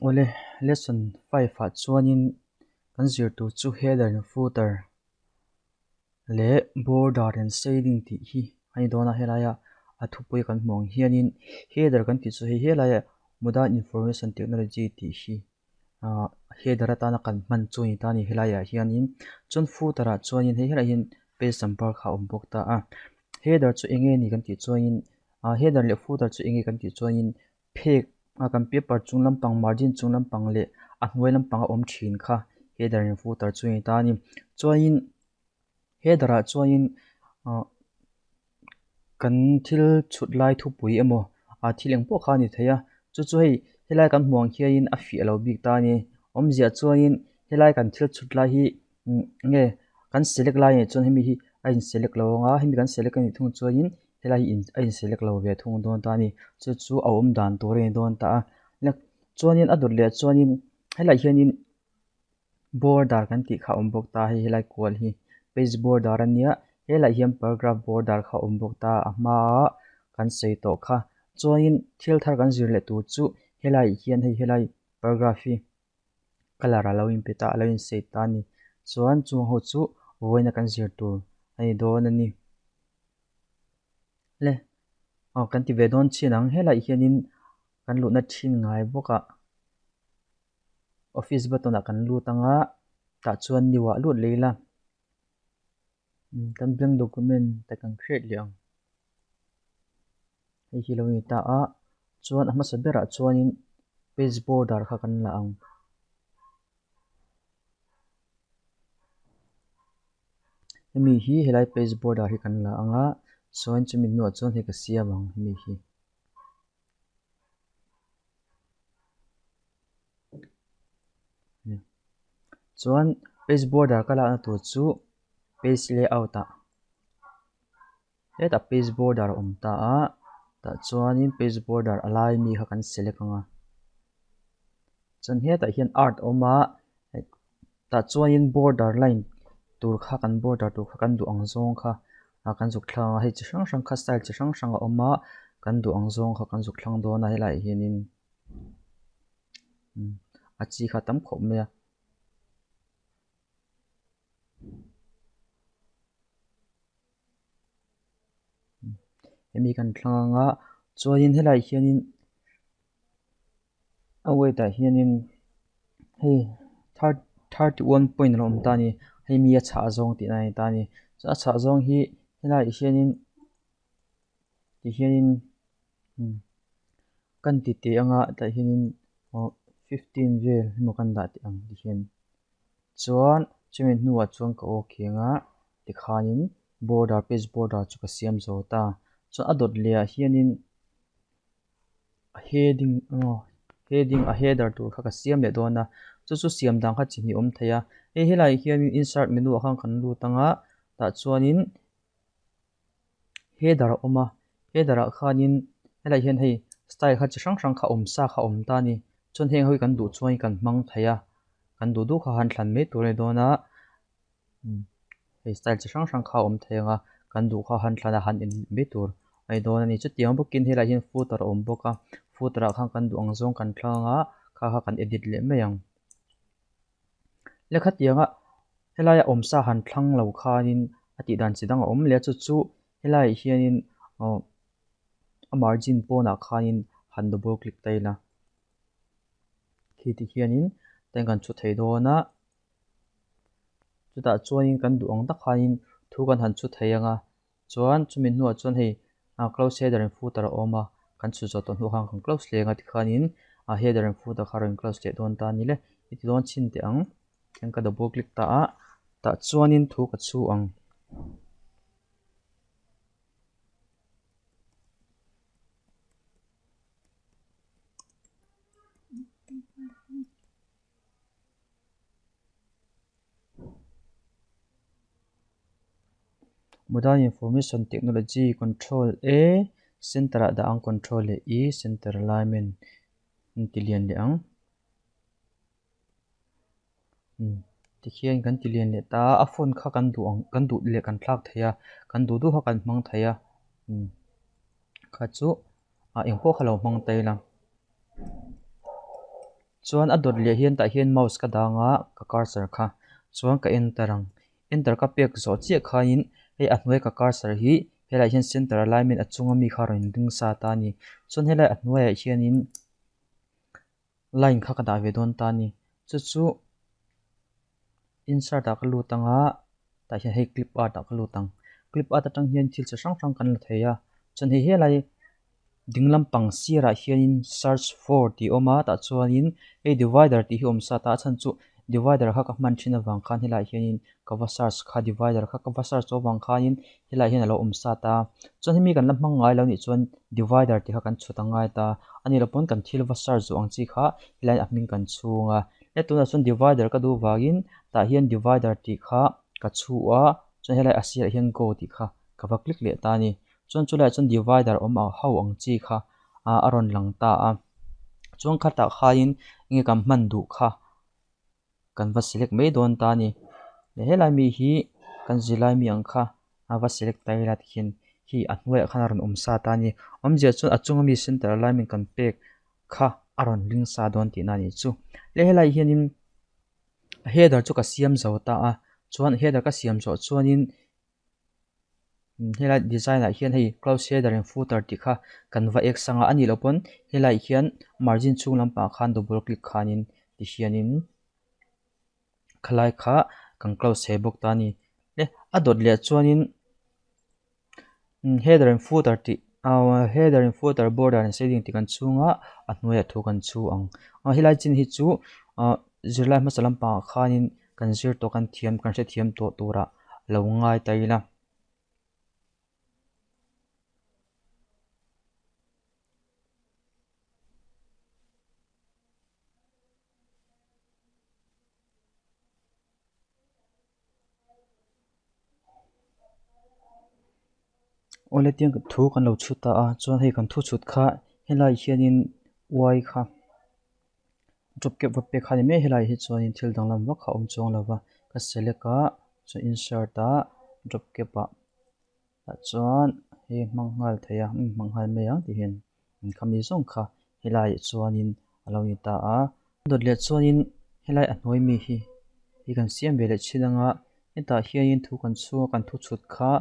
Awle, lesson 5 ah chuanin kan zir tur chu header and footer leh border and shading tih hi a ni dawn a, helaia a thupui kan hmuh ang hianin header kan tih chu hei helaia modern information technology tih hi ah header atana kan hman chu a ni ta a ni helaiah hianin chuan footer ah chuanin hei helaiah hian page number kha a awm bawk ta a, header chu eng nge ni kan tih chuanin ah header leh footer chu eng nge kan tih chuanin phek a kan paper chung lampang margin chung lampang leh a hnuai lampang a awm thin kha header and footer chu a ni ta a ni chuanin header ah chuanin ah kan thil chhut lai thupui emaw ah thil eng pawh kha a ni thei a chu chu hei helai kan hmuh ang hianin a fiah lo bik ta a ni awmzia chuanin helai kan thil chhut lai hi nge kan select lai ah chuan hemi hi a in select lo ang a hemi kan select a nih thung chuanin helai hi a in select lo ve thung dawn ta a ni chu chu a awm dan tur a ni dawn ta a chuanin a dawt leh chuanin helaiah hianin border kan tih kha a awm bawk ta a hei helai kual hi page border a nia helaiah hian paragraph border kha a awm bawk ta a hmaa kan sawi tawh kha chuanin thil thar kan zir leh tur chu helaiah hian hei helai paragraph hi colour a lo inpe ta a lo in shade ta a ni chuan chung ho chu vawiina kan zir tur a ni dawn a ni le aw kan ti ve dawn chin ang helaiah hianin kan luhna thin ngai bawk a office button ah kan lut ang a tah chuan new ah lut leh ila kan blank document te kan create leh ang hei hi lo ni ta a chuan a hmasa berah chuanin page border kha kan la ang. Hemi hi helai page border hi kan la ang a chuan chumi hnuah chuan hei ka siam ang hemi hi. Chuan page border ka lakna tur chu page layout ah hetah page border a awm ta a tah chuanin page border a lai mi kha kan select ang a chuan hetah hian art a awm a tah chuanin border line tur kha kan border tur kha kan duh ang zawng kha ah kan zuk thlang a hei chi hrang hrang kha style chi hrang hrang a awm a kan duh ang zawng kha kan zuk thlang dawn a helaiah hianin a chi kha a tam khawp mai a. Hemi kan thlang ang a chuanin helaiah hianin a weight ah hianin hei 31 point a lo awm ta a ni hei mi a chhah zawng tihna a ni ta a ni chuan a chhah zawng hi helaiah hianin tihianin kan ti teh anga tah hianin aw 15 vel emaw kan dah teh ang tihian chuan chumi hnuah chuan ka aw khiang a tikhanin border page border chu ka siam zo ta chuan a dawt leh ah hianin a heading aw heading a header tur kha ka siam leh dawn a chu chu siam dan kha chi hnih awm thei a hei helaiah hianin insert menu ah khan kan lut ang a tah chuanin header a awm a header ah khanin helaiah hian hei style kha chi hrang hrang kha awm sa kha a awm ta a ni chuan heng ho hi kan duh chuan kan hmang thei a kan duh duh kha han thlan mai tur a ni dawn a hei style chi hrang hrang kha a awm thei ang a kan duh kha han thlan a han en mai tur a ni dawn a ni chutiang bawkin helaiah hian footer a awm bawk a footer ah khan kan duh ang zawng kan thlang a kha kha kan edit leh mai ang lehkha tianga helaia awm sa han thlang lo khanin a tih dan chi dang a awm leh a chu chu helaiah hianin aw a margin pawnah khanin han double click ta ila khi ti hianin tain kan chhu thei dawn a chutah chuanin kan duh ang tak khanin thu kan han chhu thei ang a chuan chumi hnuah chuan hei ah close header and footer a awm a kan chhu zawh tawh hnuah khan kan close leh ang a tikhanin ah header and footer kha a rawn close leh dawn ta a ni le i ti dawn chhin teh ang tihian ka double click ta a tah chuanin thu ka chhu ang. Modern Information Technology Control A Center ah dah ang Control leh E Center Alignment an ti lian leh ang tikhian kan ti lian leh ta a a font kha kan duh ang kan duh leh kan thlak thei a kan duh duh kha kan hmang thei a kha chu ah engpawh kha lo hmang ta ila. Chuan a dawt leh hian tah hian mouse ka dang a ka cursor kha chuan ka enter ang. Enter ka pek zawh chiah khanin hei a hnuai ka cursor hi helaiah hian center alignment a chunga mi kha a rawn ding sa ta a ni. Chuan helai a hnuaiah hianin line kha ka dah ve dawn ta a ni. Chu chu insert ah ka lut ang a tah hian hei clip art ah ka lut ang. Clip art atang hian thil chi hrang hrang kan la thei a chuan hei helai ding lampang sirah hianin search for tih a awm a tah chuanin hei divider tih hi a awm sa ta a chhan chu divider kha ka hman thin avang khan helaiah hianin ka va search kha divider kha ka va search tawh avang khanin helaiah hian a lo awm sa ta chuan hemi kan la hmang ngai lo nih chuan divider tih kha kan chhut a ngai ta a nih loh pawn kan thil va search duh ang chi kha helaiah a hming kan chhung a he tunah chuan divider ka duh vangin tah hian divider tih kha ka chhu a chuan helai a sirah hian go tih kha ka va click leh ta a ni chuan chulaiah chuan divider awm ang ho ang chi kha ah a rawn lang ta a chuan khatah khain enge kan hman duh kha kan va select mai dawn ta a ni helai mi hi kan zirlai mi ang kha a va select ta ila tikhian hi a hnuaiah khan a rawn awm sa ta a ni awmzia chuan a chunga mi center alignment kan pek kha a rawn ring sa dawn tihna a nih chu le helai hianin header chu ka siam zo ta a chuan header ka siam zawh chuanin helai design ah hian hei close header and footer tih kha kan va ek sang a a nih loh pawn helai hian margin chhung lampangah khan double click khanin ti hianin khalai kha kan close thei bawk ta a ni le a dawt leh chuanin header and footer tih header and footer border and shading tih kan chhunga a hnuaiah thu kan chhu ang a helai chin hi chu ah zirlai hmasa lampangah khanin kan zir tawh kan thiam kan hrethiam tawh turah lo ngai ta ila. Awle tiang thu kan lo chhut ta a chuan hei kan thu chhut kha helai hianin uai kha drop cap va pek kha a ni mai helai hi chuanin thil danglam vak kha a awm chuang lo va ka select a chuan insert a drop cap ah tah chuan hei hmang nghal thei a hmang nghal mai ang tih hian khami zawng kha helaiah chuanin a lo ni ta a dawt leh chuanin helai a hnuai mi hi hi kan siam ve leh thin anga hetah hianin thu kan chhunga kan thu chhut kha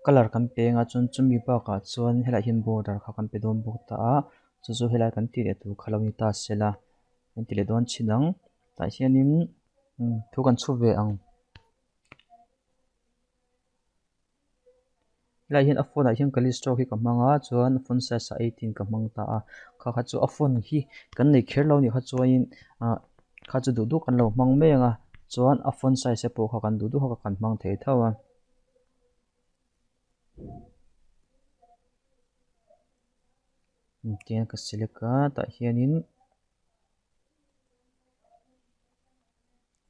colour kan pe anga chuan chumi bakah chuan helaiah hian border kha kan pe dawn bawk ta a chu chu helai kan tih leh tur kha lo ni ta sela kan ti leh dawn thin ang tah hianin thu kan chhu ve ang. Helaiah hian a phone ah hian Callisto hi ka hmang a chuan phone size ah 18 ka hmang ta a kha kha chu a phone hi kan nei kher lo a nih kha chuanin ah kha chu duh duh kan lo hmang mai ang a chuan a phone size te pawh kha kan duh duh kha kan hmang thei tho a. Tihian ka select a tah hianin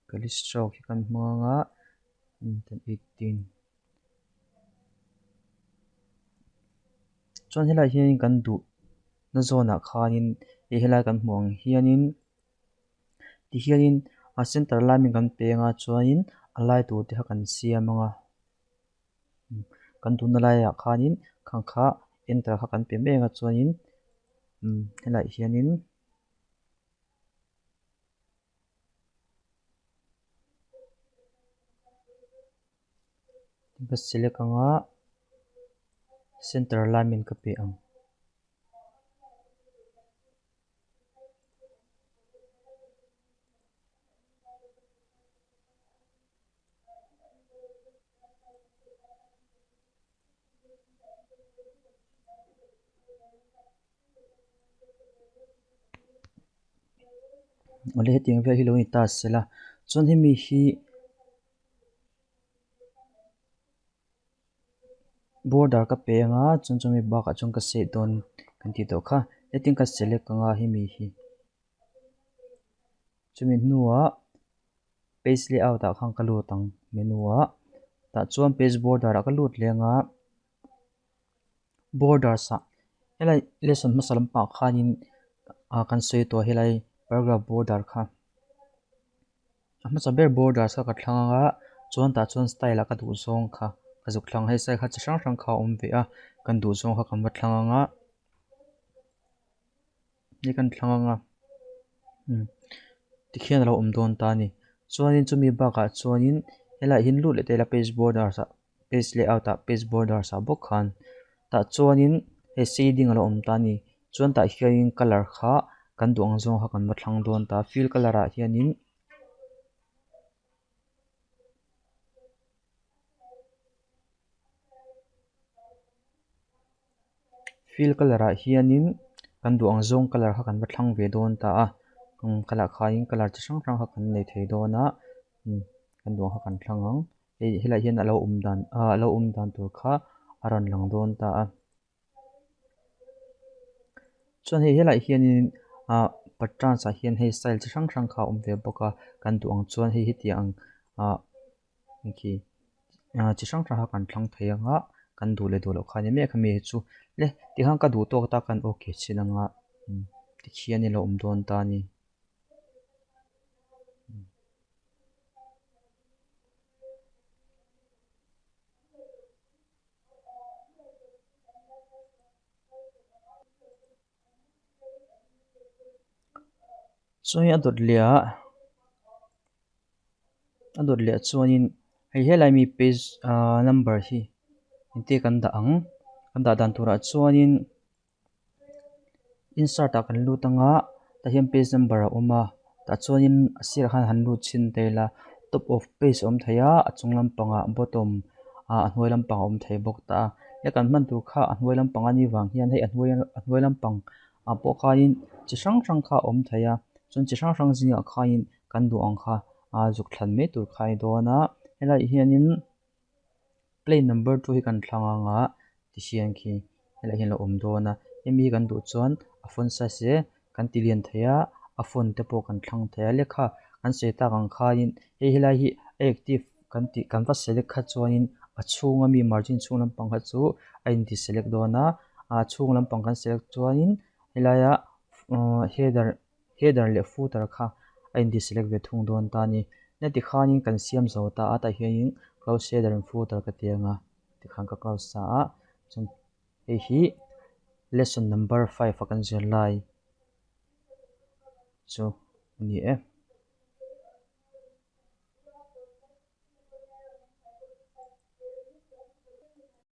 Callisto hi kan hmang a 18. Chuan helaiah hianin kan duh na zawnah khanin hei helai kan hmuh ang hianin tihianin a center lai min kan peng a chuanin a lai tur te kha kan siam ang a kan duhna laiah khanin khang kha enter kha kan pe mai ang a chuanin helaiah hianin. Ka select ang a center alignment ka pe ang. Awle hetiang vel hi lo ni ta sela chuan hemi hi border ka pe anga chuan chumi bakah chuan ka set dawn kan tih tawh kha hetiang ka select anga hemi hi chumi hnuah page layout ah khan ka lut ang menu ah tah chuan page border ah ka lut leh anga borders ah helai lesson hmasa lampang khanin ah kan sawi tawh helai paragraph border kha a hmasa ber borders kha ka thlang anga chuan tah chuan style ah ka duh zawng kha ka zuk thlang a hei style kha chi hrang hrang kha a awm ve a kan duh zawng kha kan va thlang anga. Hei kan thlang anga. Tikhian a lo awm dawn ta a ni. Chuanin chumi bakah chuanin helaiah hian lut leh ta ila page borders ah page layout ah page borders ah bawk khan tah chuanin hei shading a lo awm ta a ni. Chuan tah hianin colour kha kan duh ang zawng kha kan va thlang dawn ta a fill colour ah hianin. Fill colour ah hianin kan duh ang zawng colour kha kan va thlang ve dawn ta a umm khalah khain colour chi hrang hrang kha kan nei thei dawn a umm kan duh ang kha kan thlang ang hei helaiah hian a lo awm dan ah a lo awm dan tur kha a rawn lang dawn ta a. Chuan hei helaiah hianin ah patterns ah hian hei style chi hrang hrang kha a awm ve bawk a kan duh ang chuan hei hetiang ang ah khi ah chi hrang hrang kha kan thlang thei ang a kan duh leh duh loh kha a ni mai a khami hi chu le tikhan ka duh tawk ta kan okay chin ang a tikhian ilo awm dawn ta a ni. Chuan a dawt leh ah a dawt leh ah chuanin hei helai mi page ahh number hi engtin kan dah ang kan dah dan turah chuanin insert ah kan lut anga tah hian page number a awm a tah chuanin a sirah khan han lut chhin ta ila top of page a awm thei a a chung lampangah bottom ah a hnuai lampang a awm thei bawk ta a he kan hman tur kha a hnuai lampang a nih vang hian hei a hnuai a hnuai lampang ah pawh khanin chi hrang hrang kha a awm thei a chuan chi hrang hrang zingah khanin kan duh ang kha ah zuk thlan mai tur kha a ni dawn a helaiah hianin plane number two hi kan thlang ang a tihian khi helaiah hian a lo awm dawn a hemi hi kan duh chuan a font size te kan ti lian thei a a font te pawh kan thlang thei a lehkha kan sawi tak ang khain hei helai hi a active kan tih kan va select kha chuanin a chhunga mi margin chhung lampang kha chu a in ti select dawn a a chhung lampang kan select chuanin helaia header header leh footer kha a in ti select ve thung dawn ta a ni heti khanin kan siam zo ta a tah hianin close header and footer ka ti ang a tikhan ka close ta a chuan hei hi lesson number 5 a kan zir lai chu a ni e.